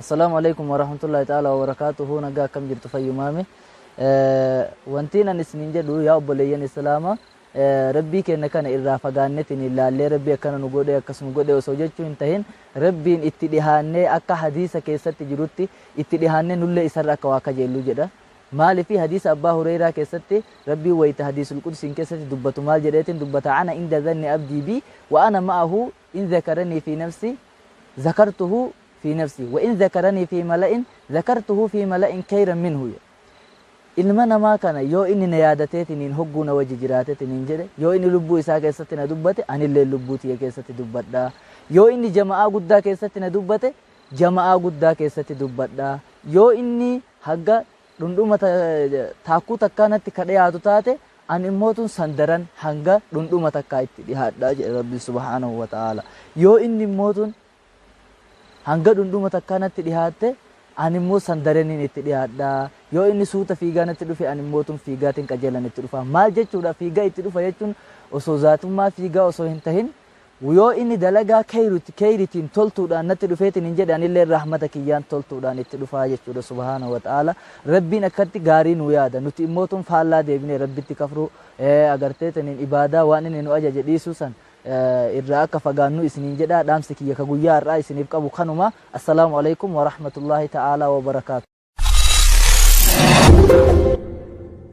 Assalaamu alaikum warahmatullahi ta'ala wabarakaatuhu. Nagaa akkam jirtu? Fayyumaame? Wantiin an isiniin jedhu, yaa obboleeyyan islaama, rabbii keenya kana irraa fagaannetiin ilaallee rabbii akkana nu godhe, akkas nu godhe osoo jechuu hin tahin, rabbiin itti dhihaannee, akka hadiisa keessatti jirutti itti dhihaannee nullee isarra akka waa kajeellu jedha. Maalifi hadiisa Abbaa Hureyraa keessatti rabbiin wayta hadiisul qudsiin keessatti dubbatu maal jedheetiin dubbata? Ana inda dhanni abdii bi wa ana ma'ahu, in zakaranii fi nafsi zakartuhu fi nafsi, wa in zakaranii fi mala'in zakartuhu fi mala'in kayran minhu. Ilma namaa kana yoo inni na yaadateetiniin hogguu na wajji jiraatetiniin jedhe, yoo inni lubbuu isaa keessatti na dubbate, anillee lubbuu tiyya keessatti dubbadha. Yoo inni jama'aa guddaa keessatti na dubbate, jama'aa guddaa keessatti dubbadha. Yoo inni hagga dhundhuma taakkuu takkaa natti ka dhiyaatu taate, ani immootun san daran hanga dhundhuma takkaa itti dhihaadha jedhe rabbi subhaanahu wa ta'aala. Yoo inni immootun hanga dhundhuma takkaa natti dhihaatte, ani immoo san daraniin itti dhiyaadha. Yoo inni suuta fiigaa natti dhufe, ani immootun fiigaatiin qajeelan itti dhufa. Maal jechuudha fiigaa itti dhufa jechuun? Osoo zaatummaa fiigaa osoo hin tahin, yoo inni dalagaa keeyritiin toltuudhaan natti dhufeetiin hin jedhe, anillee rahmata kiyyaan toltuudhaan itti dhufaa jechuudha. Subhaanahu wa ta'aala rabbiin akkatti gaarii nu yaada. Nuti immootun faallaa deebinee rabbitti kafruu agarteetiniin ibaadaa waan inni nu ajaje dhiisuu san irraa akka fagaannu isiniin jedha. Dhaamsi kiyya ka guyyaa har'aa isiniif qabu kanuma. Assalaamu alaikum wa rahmatullahi ta'aalaa wa barakaatu.